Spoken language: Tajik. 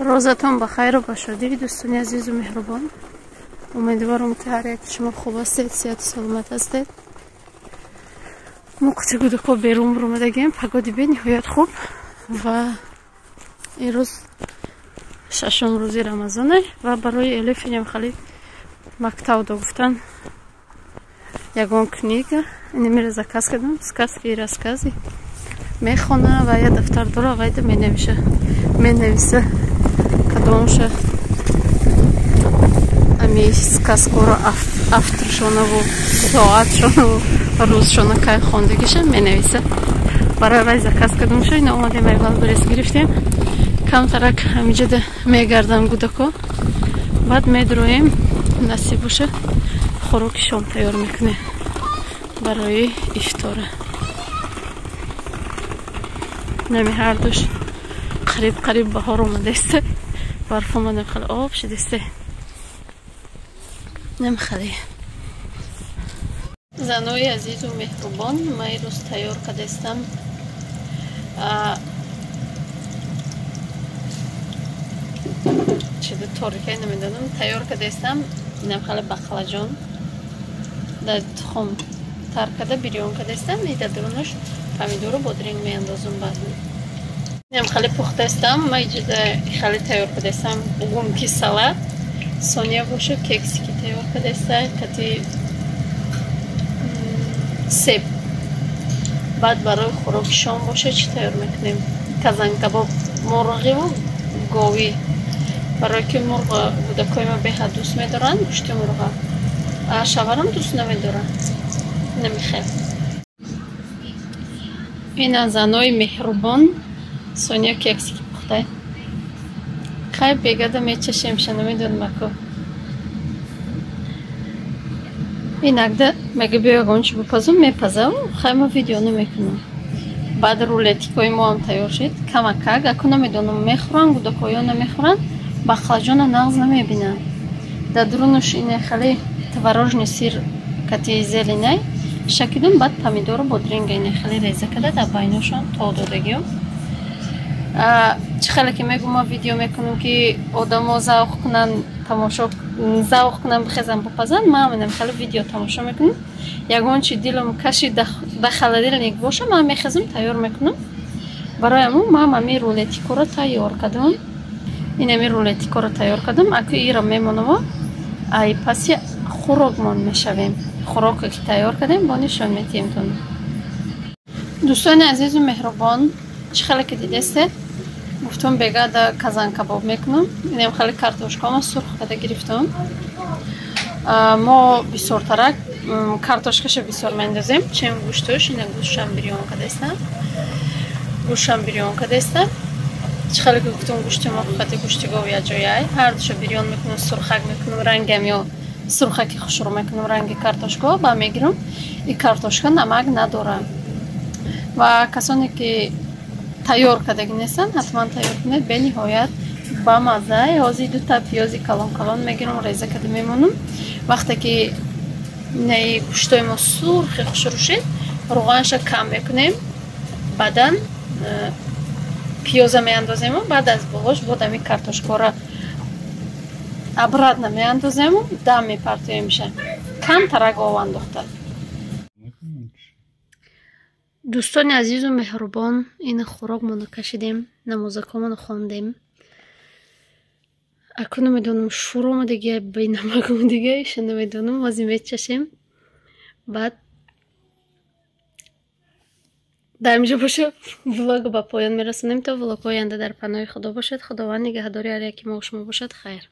Рӯзатон ба хайру ба шодӣ, дӯстони азизу меҳрубон. Умедворам, ки ҳар яки шумо хуб ҳастед, сиҳату саломат ҳастед. Мо кути гудако берун баромадагем, погоди бениҳоят хуб ва имрӯз шашум рӯзи Рамазоне ва барои Элифинам хали мактаб до гуфтан ягон книга инамира заказ кардам, сказки и рассказы мехона ва я дафтар дора, вайда менавиша, менависа кадомша ами сказкоро, авторшонаву соатшонаву рӯзшона кай хондагиша менависа. Барои вай заказ кардамша. Ина омадем, ай Вайлдберриз гирифтем, камтарак ҳамиҷода мегардам гудако, баъд медроем, насиб боша, хӯроки шом тайёр мекунем барои ифтора. Нами ҳардуш қариб қариб баҳор омадааст, барф омада, хеле об шудааст. Намхеле занои азизу меҳрубон, ман имрӯз тайёр кардастам чида торикай намедонам, тайёр кардастам инам хеле бақлаҷон дар тухм тар карда бирён кардастам, и дар дарунаш помидору бодринг меандозам. Баъд инам хеле пухтастам, ман иҷода хеле тайёр кардастам гумки салат. Сония боша кексики тайёр кардаста кати себ. Баъд барои хӯроки шом боша чӣ тайёр мекунем? Казанкабоб мурғиву говӣ, барое ки мурғ гудакҳои ма беҳад дӯст медоранд, гӯшти мурға, шаварам дӯст намедоранд. Намехел. Ина занои меҳрубон, Сония кексики пухтай. Хай, бегада мечашемша, намедонам аку. Инакда мега биё ягон чи бипазум, мепазам, хай ма видео намекунам. Баъд рулетикои моам тайёр шид, камакак, аку намедонам мехӯранд гудакҳо ё намехӯранд, бақлаҷона нағз намебинанд. Дар дурунаш ине хеле творожный сыр кати зеленай шакидум, баъд помидору бодринга ине хеле реза карда дар байношон то додагиём. Чӣ хеле ки мегӯм, ма видео мекунам, ки одамо завқ кунанд, тамошо завқ кунанд, бихезанд, бипазанд. Ман инам хеле видео тамошо мекунам, ягон чи дилам каши да холодильник боша, ман мехезам, тайёр мекунам. Барои ҳамун ман ами рулетикоро тайёр кардам, инами рулетикоро тайёр кардам. Аку ира мемонамо, ай паси хӯрокмон мешавем. Хӯроке ки тайёр кардем, бо нишон метиҳемтон. Дӯстони азизу меҳрубон, чӣ хеле ки дидесте, гуфтум бегада казанкабоб мекунам. Инам хеле картошкамо сурх карда гирифтам. Мо бисёртарак картошкаша бисёр меандозем, чем гӯштош. Ина гӯштшам бирён кардастам, гӯштшам бирён кардастам. Чӣ хеле ки гуфтум, гӯшти мо хати гӯшти гов якҷояй, ҳардуша бирён мекунам, сурхак мекунам, рангам ё сурхаки хушрӯ мекунам, ранги картошка ба мегирам. И картошка намак надорад ва касоне ки тайёр кардаги нестанд, ҳатман тайёр кунед, бениҳоят ба мазза. Ҳозир дута пиёзи калон калон мегирам, реза карда мемонам. Вақте ки наи гӯштои мо сурхи хушрӯ шид, рӯғанша кам мекунем, баъдан пиёза меандозему, баъд аз болош бодами картошкаро обратно меандозему, дам мепартоемша, камтарак об андохта. Дӯстони азизу меҳрубон, ина хӯрокмонро кашидем, намозакҳомонро хондем. Аку намедонам шур омадагия, бенамак омадагия, иша намедонам, ҳозир мечашем. Баъд дар инҷо боша влого ба поён мерасонем. То влогҳои оянда дар паноҳи Худо бошед. Худованд нигаҳдори ҳар яки мо шумо бошад. Хайр.